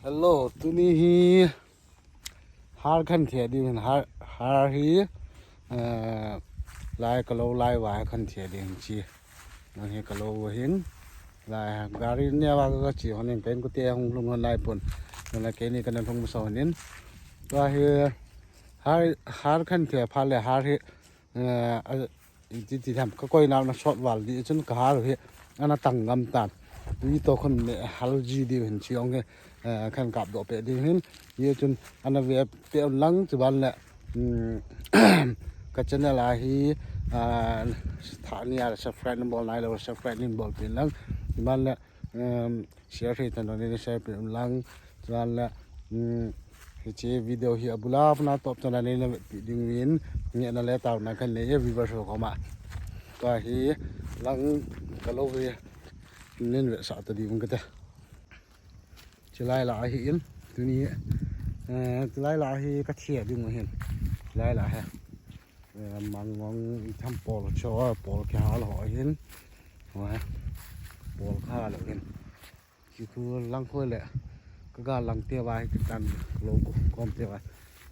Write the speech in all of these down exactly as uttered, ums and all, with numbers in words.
Hello, tuni hi har khan thei ding hin, har, har hi, eh, lai ka lo lai va khan thei ding hin chi. Nang hi ka lo va hin. Lai ha gari ne va ka chi hon in pen ku te hung lung hon lai pun. Nang la ke ni ka na lung sa hon in. Tua hi har, har khan thei pha le har hi, eh, a, iti ti tham ka koi nau na sot val di chun ka har hi ana tang ngam tan. Tui to khun me hal ji di hin chi ong hi, eh, khan kap do pe di hin. Ye chun ana ve pe un lang chu ban le, um, ka channel a hi, ah, tha ni a subscribe nang bol nai lo subscribe nin bol pin lang. Chu ban le, um, share hi tan ni share pin lang. Chu ban le, um, hiche video hi abula abuna top channel ni na ve pi ding win. Nge na le tau na kan ne ye viewers ho ko ma. Ka hi lang ka lo hi nin ve sa ta di ung ka te. Chilai la hi in, tuni, eh, chilai la hi ka thei ding hin. Chilai la hi. Eh, mangong i tham pol cho, pol ke hal ho hin. Wa, pol kha lo hin. Chi thu lang khoi le. Ka ga lang te wa hi ka tan lo ko kom te wa.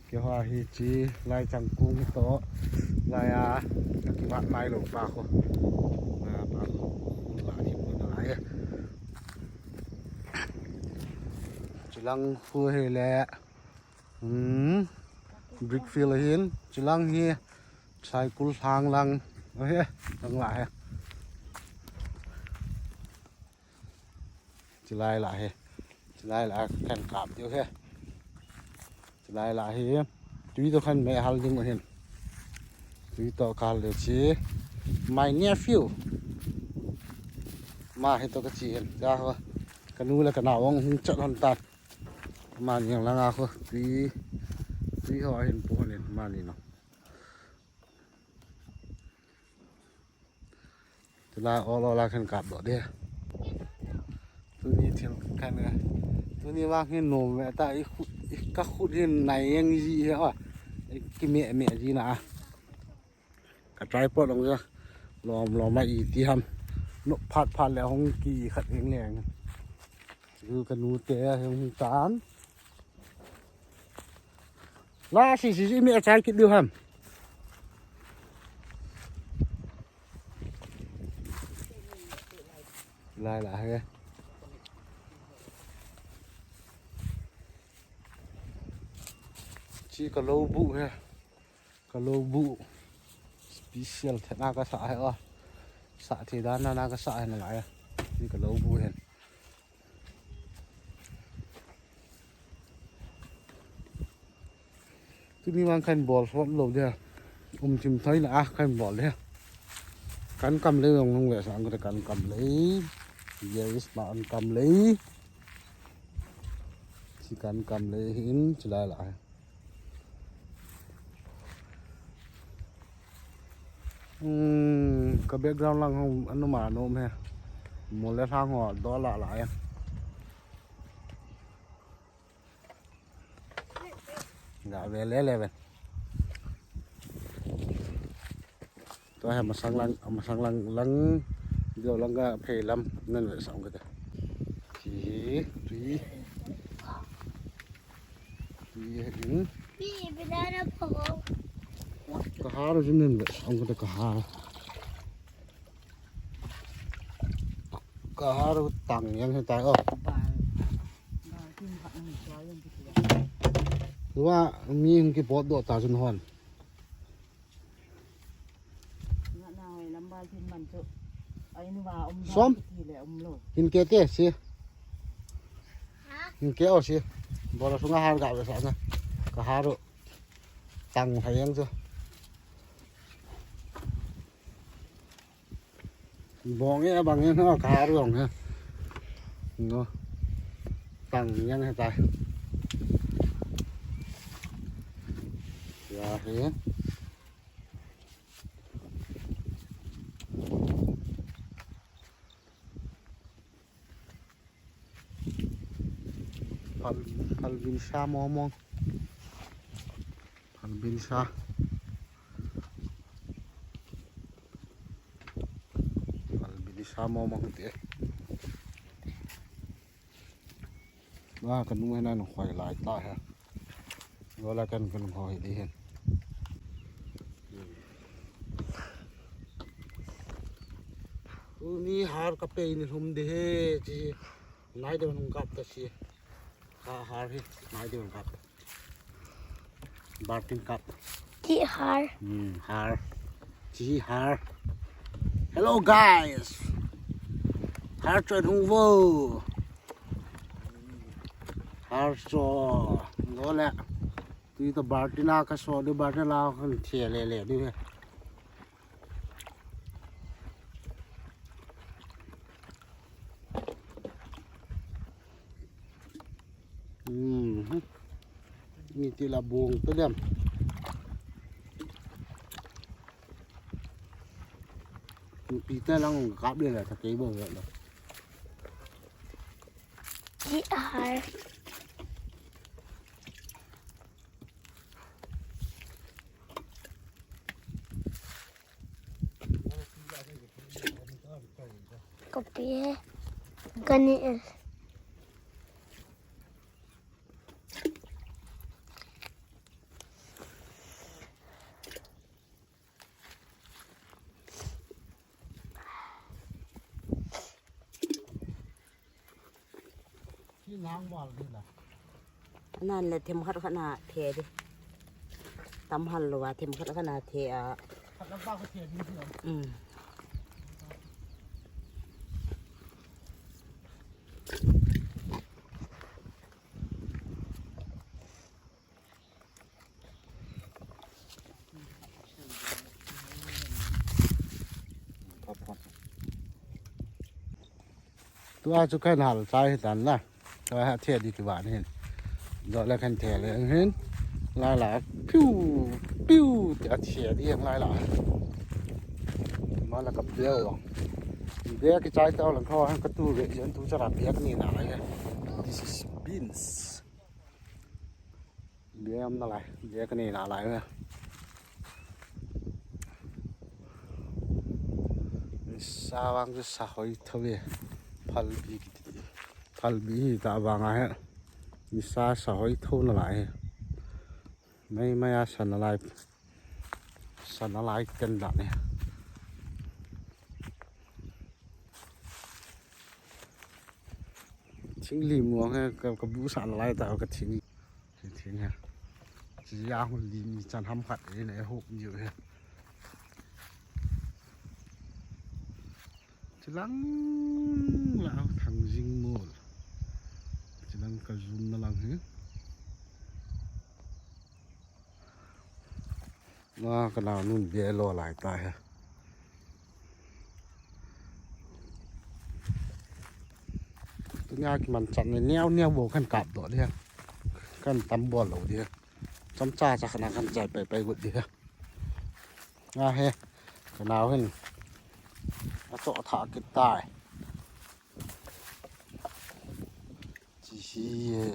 Ke ho hi chi lai chang kung to. Lai a, ka ki mat mai lo pa ko. Na pa ko. La ni mo na lai. Chulang khu hi le, hmm, brick field hin, chulang hi, cycle hang lang, oh, he, lang la he. Chilai la he, chilai la khan kap diu he. Chilai la hi, tui to khan me hal ding hin. Tui to kal le chi. My nephew. Ma hi to ka chi hin. Ka ho. Ka nu le ka nau ong hung chat hon tan. Mani ang langa ho. Tui. Tui ho hin pu hon in. Mani no. Tula ol ol a khan kap doh de. Tuni thil khan ka. Tuni vang hin nom ve ta i khut, i ka khut hin nai yang ji he a. I ki me me ji na a. Ka tripod ong ja. Lom lom a i ti ham. No phat phat le hong ki khat leng leng. Chu ka nu te hong tan. La si si si mi a chai kit diu ham. Lai la he. Chi ka lo bu he. Ka lo bu. Special the na ka sa he o. Sa the dan na na ka sa he na la he. Chi ka lo bu he. Tuni vang khan bol sot lo dia. Um chim thoi na a khan bol dia. Kan kam lei long long ve sang ko kan kam lei. Yes, ma an kam lei. Si kan kam lei hin chilai la. Hmm, ka background lang hong anu ma nom he. Mo le thang ho do la la ya. Ga ve le le ve. Tua hi masang lang, masang lang, lang, dio lang ka phei lam, nan ve sang ka ta. Chi, tui. Tui hi in. Bi, banana pho. Ka har jin nan ve sang ka ta ka har. Ka har tang yang hi tai o. Tua mi hung ki pot do ta jun hon. Som. Hin ke te si. Hin ke o si. Bola sunga har ga ve sa na. Ka har u. Tang hai yang chu. Bong e bang e na ka har u ong he. No. Tang yang he tai. Ya he. Phal, phalbin sa momong. Phalbin sa. Phalbin sa momong te. Wa, kanu hena nung khoi lai ta he. Wa la kan kan khoi di hen. Uni har ka pe ni hum de he chi. Nai de nung kap ta si. Ha har hi nai de nung kap. Bartin kap. Chi har. Hmm, har. Chi har. Hello guys. Har chon hung vo. Har so. Lo le. Tui to bartin a ka so de bartin la kan thia le le de. Hmm. Mi ti la bung to dem. Pi ta lang kap le la ta kei bung le. Chi har. Kopi he. Kani el. Nan le thim khat khat na the di. Tam hal lo wa thim khat khat na the a. Um. Tua chu kan hal chai hi tan la. Tua ha thia di ti ban hin. Dot la kan thia le hin. Lai la piu piu ti a thia di hin lai la. Ma la ka piu. Bia ki chai tau lang kho han ka tu ve jan tu cha la bia ni na lai. This is beans. Bia am na lai, bia ka nei na lai ve. Sa vang chu sa hoi tho ve. Phalbi kiti. Phalbi hi ta vang a he. Ni sa sa hoi tho na lai he. Mai mai a sa na lai. Sa na lai ken da ne. Thing li muang he ka, ka bu sa na lai ta ka thing. Thing, thing he. Chi ya hul li mi chan ham khat e na e hop ni he. Chilang la thang jing mol. Chilang ka zoom na lang he. Na ka nau nun bia lo lai ta he. Tunia ki man chan ne niau niau bo kan kap do dia. Kan tam bo lo dia. Cham cha cha kana kan chai pai pai gut dia. A he. Ka nau hin. A cho tha kit tai. Chi hi e.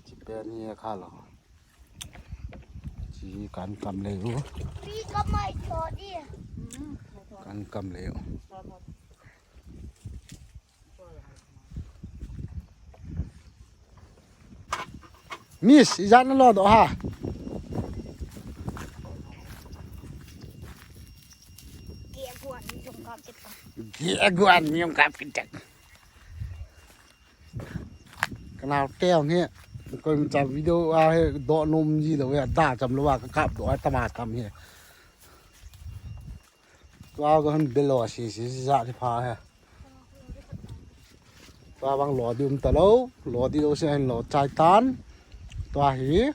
Chi pen hi e kha lo. Chi kan kam le u. Pi ka mai cho di. Kan kam le u. Miss, ijat na lo do ha. Ge guan mi ong kap kita. Ge guan mi ong kap kita. Ka nau teo nge, ko cha video a he do nom ji lo ya da cham lo wa ka kap do a tama tam he. Tua ko han belo si si si ja ti pha he. Tua bang lo di um ta lo, lo di lo si han lo chai tan. Tua hi,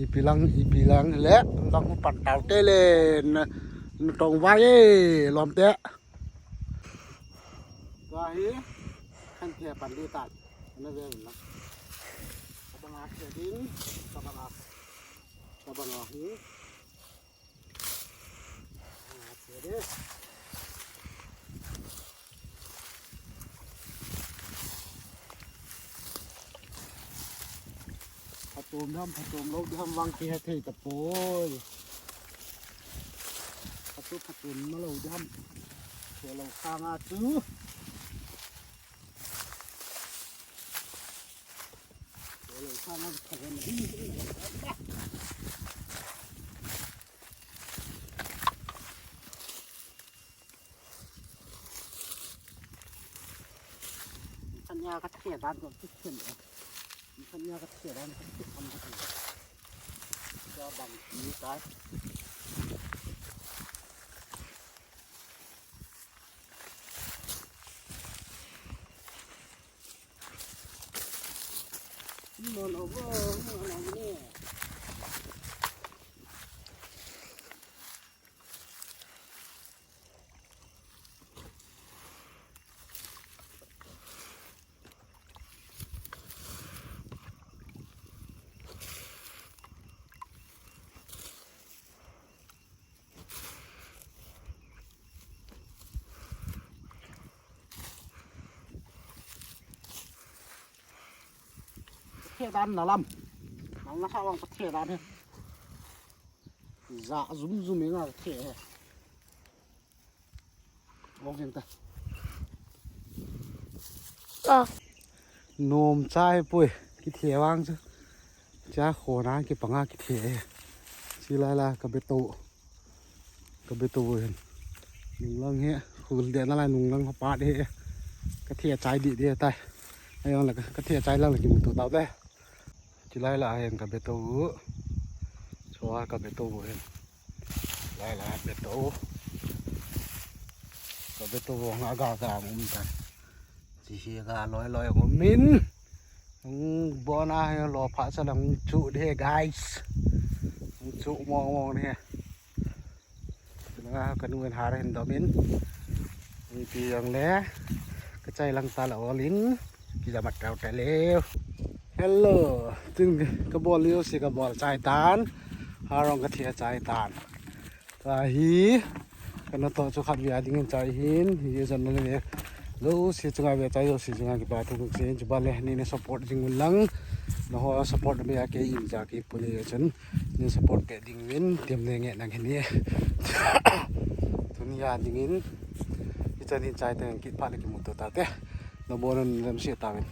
ipi lang, ipi lang le, lang pan tau te le, na, na tong vai e, lom te. Tua hi, kan thia pan di tan. Na ve na. Ka bang a thia ding, ka bang a, ka bang a hi. Ka bang a thia ding. Phatom dam, phatom lou dam vang kihe thei tapoi. Phatom, phatom na lou dam. Thei lou khang a chu. Sanya ka thia dan ko ti thia. Sanya ka thia dan ko ti thia. Ka bang ni tai. Thia dan na lam. Nang na sa wang thia dan he. Za zum zum nga thia he. Ong veng ta. Nom chai pui, kithia vang chu. Cha khona kipanga kithia. Chi lai la ka beto. Ka beto hin. Nunglang he, khul de na lai nunglang ha pa de he. Ka thia chai di de tai. Ayong la ka thia chai lang la kimuto tau de. Chilai la hin ka beto u. Chua ka beto u hin. Lai la beto u. Ka beto u nga ga ga um ta. Chi hi ga loi loi um min. Hung bona he lo pha sa la hung chu de guys. Hung chu mong mong de. Ka nu in har hin dom in. Ipi jong le. Ka chai lang ta la ol in. Kijamat tau ta leu. Hello. Tin ka bol leo si ka bol chai tan. Harong ka thia chai tan. Ka hi. Ka na to chu khat via ding in chai hin. Hi jan na le. Lo si chunga via chai lo si chunga kipa thu kuk si in chuba le. Ni ne support jing un lang. Na ho support me a ke in ja ki puni chun. Ni support pe ding vin, tem ne nge nang hin ni. Tuni a ding in, i chan hin chai teng kit pha le kimuto ta te. Na bon lam si ta vin.